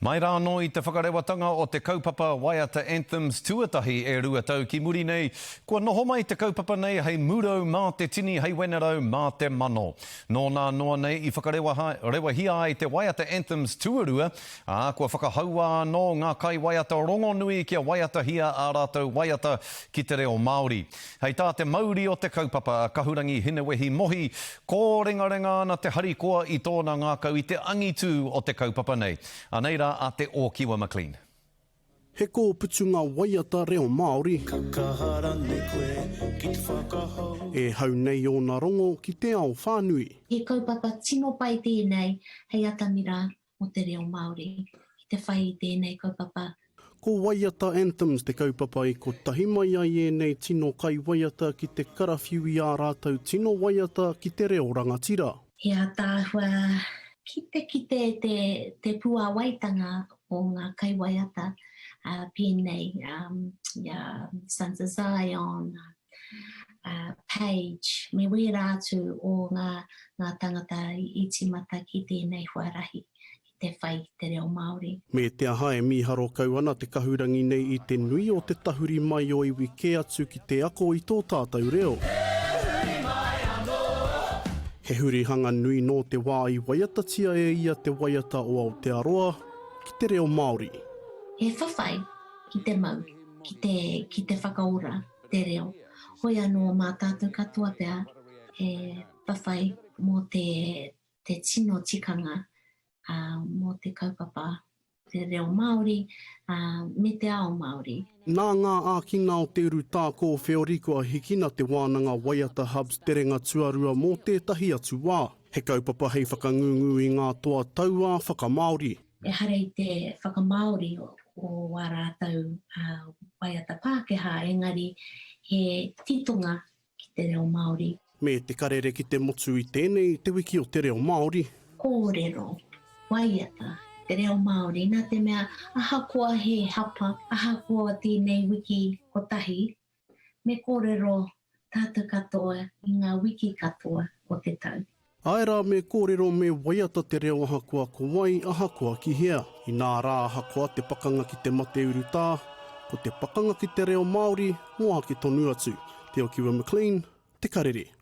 Mai rā anō i te whakarewatanga o te kaupapa Waiata Anthems tuatahi e rua tau ki muri nei, kua noho mai te kaupapa nei hei murau mā te tini hei wenerau mā te mano. Nō nā noa nei i whakarewahia ai te Waiata Anthems tuarua, ā, kua whakahaua anō ngā kaiwaiata rongonui kia waiatahia ā rātou waiata ki te reo Māori. Hei tā te mauri o te kaupapa a Kahurangi Hinewehi Mohi, kōrengarenga ana te harikoa i tōna ngākau i te angitū o te kaupapa nei. Anei rā a Te Ōkiwa McLean. He kōputunga waiata reo Māori. Ka kaha ranei koe ki te whakahou. E hau nei ōna rongo ki te ao whānui. He kaupapa tino pai tēnei hei atamira mō te reo Māori ki te whai i tēnei kaupapa. Ko Waiata Anthems te kaupapa i kotahi mai ai ēnei tino kaiwaiata ki te karawhiu i ā rātou tino waiata ki te reo rangatira. He ātaahua ki te kite te te puāwaitanga o ngā kaiwaiata pēnei i a Sons of Zion, Page, me wērā atu o ngā, ngā tangata i tīmata ki tēnei huarahi, ki te whai i te reo Māori. Me te aha e mīharo kau ana te kahurangi nei i te nui o te tahuri mai o iwi kē atu ki te ako i tō tātou reo. He hurihanga nui nō te wā i waiatatia e ia te waiata o Aotearoa ki te reo Māori. He whawhai ki te mau, ki te, ki te whakaora te reo. Hoi anō mā tātou katoa pea e whawhai mō te, te tino tikanga, ā, mō te kaupapa te reo Māori, ā, me te ao Māori. Nā ngā ākina o te urutā kōwheori kua hikina te wānanga Waiata Hubs terenga tuarua mō tētahi atu wā. He kaupapa hei whakangungu i ngā toa tauā whakamāori. Ehara i te whakamāori o ā rātou waiata Pākehā, engari he titonga ki te reo Māori. Me te karere ki te motu i tēnei Te Wiki o te Reo Māori. Kōrero, waiata, te reo Māori, nā te mea ahakoa he hapa, ahakoa tēnei wiki kotahi, Me kōrero tātou katoa i ngā wiki katoa o te tau. Āe rā, me kōrero, me waiata te reo ahakoa ko wai, ahakoa ki hea. Inā rā, ahakoa te pakanga ki te mate urutā, ko te pakanga ki te reo Māori mō ake tonu atu. Te Okiwa McLean, Te Karere.